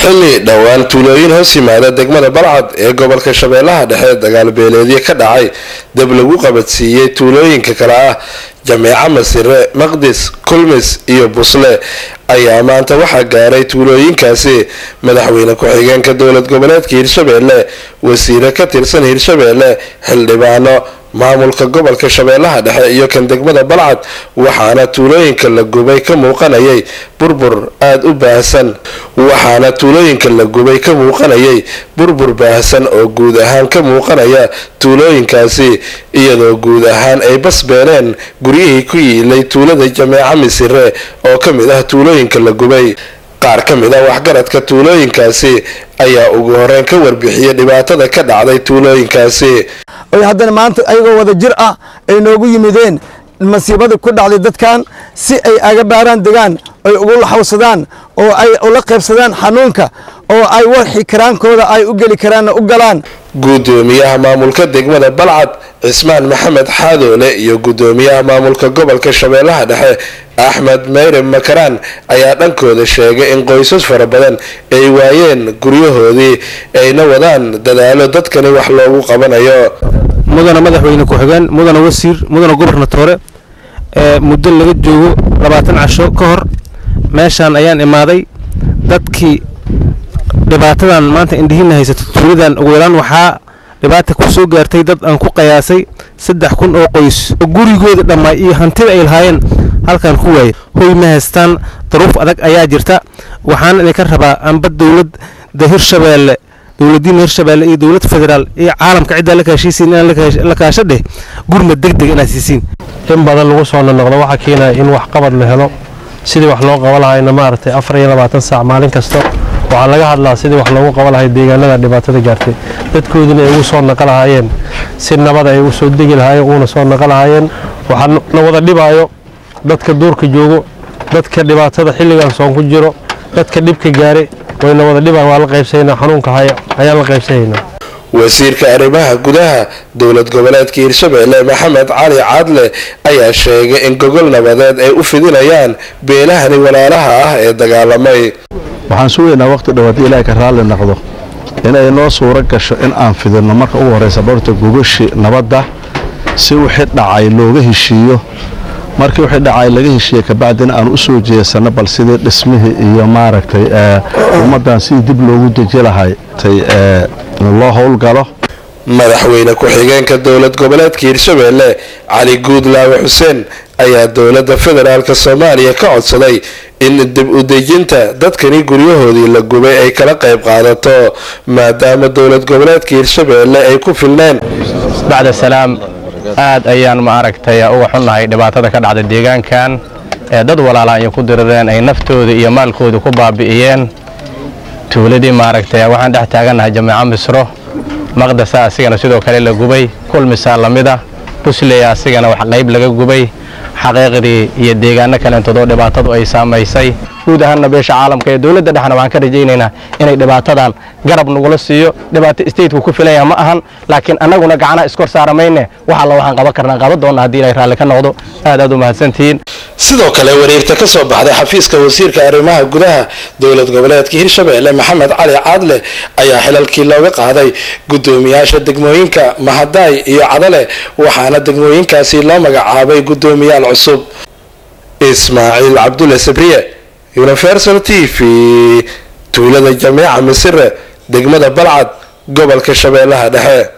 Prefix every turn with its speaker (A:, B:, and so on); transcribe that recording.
A: Xilli dhowaan tuulooyin hoos yimaada degmada Balcad ee gobolka Shabeellaha Dhexe dagaal beeleedyo ka dhacay, dab lagu qabadsiiyey tuulooyinka kale ah Jameeco Masire, Maqdis, Kulmis iyo Busle, ayaa maanta waxaa gaaray tuulooyinkaasi madaxweyne ku-xigeenka dowlad goboleedka Hirshabeelle, wasiire ka tirsan Hirshabeelle, xildhibaano, maamulka gobolka Shabeellaha Dhexe iyo kan degmada Balcad. Waxaana tuulooyinka la gubay ka muuqanayay burbur aada u baahsan, waxaana tuulooyinka la gubay ka muuqanayay burbur baahsan oo guud ahaan ka muuqanaya tuulooyinkaasi, iyadoo guud ahaan ay bas beeleen guryihii ku yiilay tuulada Jameeco Misire oo ka mid ah tuulooyinka la gubay. Qaar ka mid ah waxgaradka tuulooyinkaasi ayaa ugu horeyn ka warbixiyay dhibaatada ka dhacday tuulooyinkaasi.
B: Oy haddana maanta ayagoo wada jir ah ay noogu yimideen masiibada ku dhacday dadkan si ay aga baaraan degaan, ay ugu laxawsadaan oo ay ula qaybsadaan xanuunka, oo ay waxii karaankooda ay u geli karaanna u galaan.
A: Guddoomiyaha maamulka degmada Balcad Cismaan Maxamed Xaadoole iyo guddoomiyaha maamulka gobolka Shabeellaha Dhexe Axmed Meyre Makaraan ayaa dhankooda sheegay in qoysas fara badan ay waayeen guryahoodii, ayna wadaan dadaalo dadkani wax loogu qabanayo.
C: Mudana madaxweyne ku-xigeen, mudana wasiir, mudana gobernatoore, muddo laga joogo 20 casho ka hor meeshaan ayaan imaaday. Dadkii dhibaatadan maanta indhihiina haysato, tuuladan ugu yaraan waxaa dhibaata ku soo gaartay dad aan ku qiyaasay 3000 oo qoys oo gurigooda dhammaay iyo hantida ay lahaayeen halkan ku waayay. Hoy ma haystaan, daruuf adag ayaa jirta. Waxaan idinka rabaa amba dowladda Hirshabeelle, dowladiina Hirshabeelle iyo dowlad federaal iyo caalamka ciddaa la kaashiisiin inaan la kaasho dheh gurmad deg deg inaad siisiin.
D: In badan lagu soo nonoqdo waxaa keenaya in waxqabad la helo, sidii wax loo qaban lahayna maaragtay 24 saac maalin kasta waxaa laga hadlaa sidii wax loogu qaban lahay deegaanada dhibaatada gaartay, dadkoodina ay ugu soo naqa lahaayeen si nabad ay ugu soo degi lahaayeen uuna soo naqa lahaayeen. Waxaa na wada dhibaayo dadka duurka joogo, dadka dhibaatada xilligan soon ku jiro, dadka dhibka gaaray wayna wada dhibaan. Waa la qaybsanaynaa xanuunka haya ayaan la qaybsanaynaa.
A: Wasiirka arrimaha gudaha dowlad goboleedka Hirshabeelle Maxamed Cali Cadle ayaa sheegay in gogol nabadeed ay u fidinayaan beelahani walaalaha ah ee dagaalamay.
E: Waxaan sugaynaa waqti dhow haddii Ilaahay ka raalli noqdo inay noo suuro gasho in aan fidinno marka ugu horreysa borta gogoshi nabadda si wixii dhacay looga heshiiyo. Markii wixii dhacay laga heshiiye kabacdina aan u soo jeesanno bal sidii dhismihii iyo maaragtay ummaddan sidii dib loogu deji lahay loo howlgalo.
A: Madaxweyne ku-xigeenka dowlad goboleedka Hirshabeelle Cali Guudlaawe Xuseen ayaa dowladda federaalka Soomaaliya ka codsaday in dib u dejinta dadkani guryahoodii la gubay ay kala qayb qaadato, maadaama dowlad goboleedka Hirshabeelle ay ku filneen.
F: Bacda salaam, aad ayaan ma aragtay uga xunnahay dhibaatada ka dhacda deegaankan ee dad walaalaan ay ku dirireen, ay naftooda iyo maalkooda ku baabi'iyeen. Tuuladii maaragtay waxaan dhex taagannahay Jameeco Misro, Maqdasa asigana sidoo kale la gubay, Kulmisaa lamid ah, Busley asigana wax qayb laga gubay xaqiiqdii, iyo deegaano kalentodoo dhibaatadu ay saamaysay. Guud ahaanna beesha caalamka ee dowladda dhexna waxaan ka rajaynaynaa inay dhibaatadan garab nagula siiyo. Dhibaato stateku ku filanya ma ahan, laakiin annaguna gacanaha iskor saaramayne wax alla waxaan qaban karnaa qaban doonna haddii Ilahay raalli ka noqdo. Aad aad u mahadsantihiin.
A: Sidoo kale wareegta ka soo baxday xafiiska wasiirka arrimaha gudaha dowlad goboleedka Hirshabeelle Maxamed Cali Caadle ayaa xilalkii looga qaaday guddoomiyaasha degmooyinka Mahadaay iyo Cadale, waxaana degmooyinkaasi loo magacaabay guddoomiyaal cusub. Ismaaciil Cabdulle Sabriye, Universal TV, tuulada Jameeca Misire, degmada Balcad, gobolka Shabeellaha Dhexe.